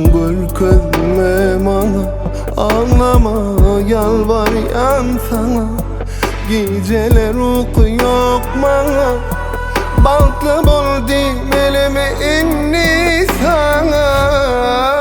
Görkezme maňa Aglama ýalbarýan saňa Gijeler uky ýok maňa Bagtly bol diýmelimi indi saňa.